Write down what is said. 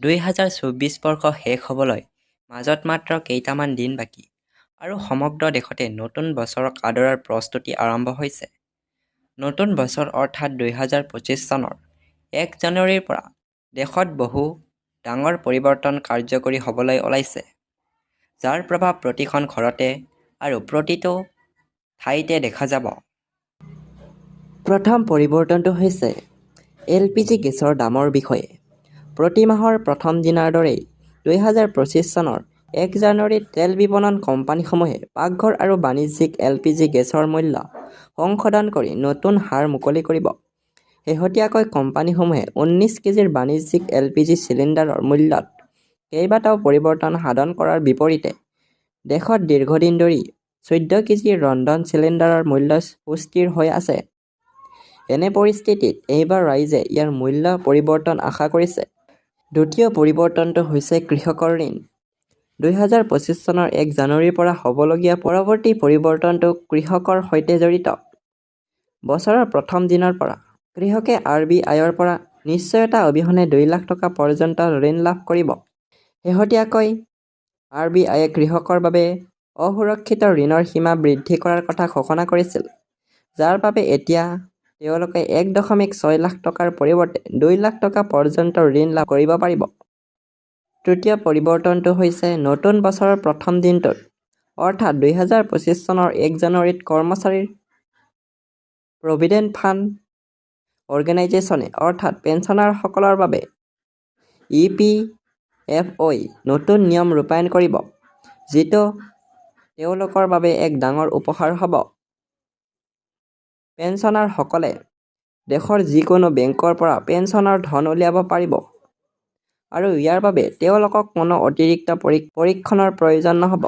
2024 বৰ্ষ শেষ হ'বলৈ মাজত মাত্ৰ কেইটামান দিন বাকী আৰু সমগ্ৰ দেশতে নতুন বছৰক আদৰাৰ প্ৰস্তুতি আৰম্ভ হৈছে। নতুন বছৰ অৰ্থাৎ 2025 চনৰ 1 জানুৱাৰীৰ পৰা দেশত বহু ডাঙৰ পৰিৱৰ্তন কাৰ্যকৰী হ'বলৈ ওলাইছে, যাৰ প্ৰভাৱ প্ৰতিখন ঘৰতে আৰু প্ৰতিটো ঠাইতে দেখা যাব। প্ৰথম পৰিৱৰ্তনটো হৈছে এল পি জি গেছৰ দামৰ বিষয়ে। প্ৰতি মাহৰ প্ৰথম দিনাৰ দৰেই 2025 চনৰ 1 জানুৱাৰীত তেল বিপণন কোম্পানীসমূহে পাকঘৰ আৰু বাণিজ্যিক এল পি জি গেছৰ মূল্য সংশোধন কৰি নতুন হাৰ মুকলি কৰিব। শেহতীয়াকৈ কোম্পানীসমূহে 19 কেজিৰ বাণিজ্যিক এল পি জি চিলিণ্ডাৰৰ মূল্যত কেইবাটাও পৰিৱৰ্তন সাধন কৰাৰ বিপৰীতে দেশত দীৰ্ঘদিন ধৰি 14 কেজিৰ ৰন্ধন চিলিণ্ডাৰৰ মূল্য সুস্থিৰ হৈ আছে। এনে পৰিস্থিতিত এইবাৰ ৰাইজে ইয়াৰ মূল্য পৰিৱৰ্তন আশা কৰিছে। দ্বিতীয় পৰিৱৰ্তনটো হৈছে কৃষকৰ ঋণ। 2025 চনৰ 1 জানুৱাৰীৰ পৰা হ'বলগীয়া পৰৱৰ্তী পৰিৱৰ্তনটো কৃষকৰ সৈতে জড়িত। বছৰৰ প্ৰথম দিনৰ পৰা কৃষকে আৰ বি আইৰ পৰা নিশ্চয়তা অবিহনে 2 লাখ টকা পৰ্যন্ত ঋণ লাভ কৰিব। শেহতীয়াকৈ আৰ বি আইয়ে কৃষকৰ বাবে অসুৰক্ষিত ঋণৰ সীমা বৃদ্ধি কৰাৰ কথা ঘোষণা কৰিছিল, যাৰ বাবে এতিয়া তেওঁলোকে 1.6 লাখ টকাৰ পৰিৱৰ্তে 2 লাখ টকা পৰ্যন্ত ঋণ লাভ কৰিব পাৰিব। তৃতীয় পৰিৱৰ্তনটো হৈছে নতুন বছৰৰ প্ৰথম দিনটোত অৰ্থাৎ 2025 চনৰ 1 জানুৱাৰীত কৰ্মচাৰীৰ প্ৰভিডেণ্ট ফাণ্ড অৰ্গেনাইজেচনে অৰ্থাৎ পেঞ্চনাৰসকলৰ বাবে ই পি এফ অ'ই নতুন নিয়ম ৰূপায়ণ কৰিব, যিটো তেওঁলোকৰ বাবে এক ডাঙৰ উপহাৰ হ'ব। পেঞ্চনাৰসকলে দেশৰ যিকোনো বেংকৰ পৰা পেঞ্চনৰ ধন উলিয়াব পাৰিব আৰু ইয়াৰ বাবে তেওঁলোকক কোনো অতিৰিক্ত পৰীক্ষণৰ প্ৰয়োজন নহ'ব।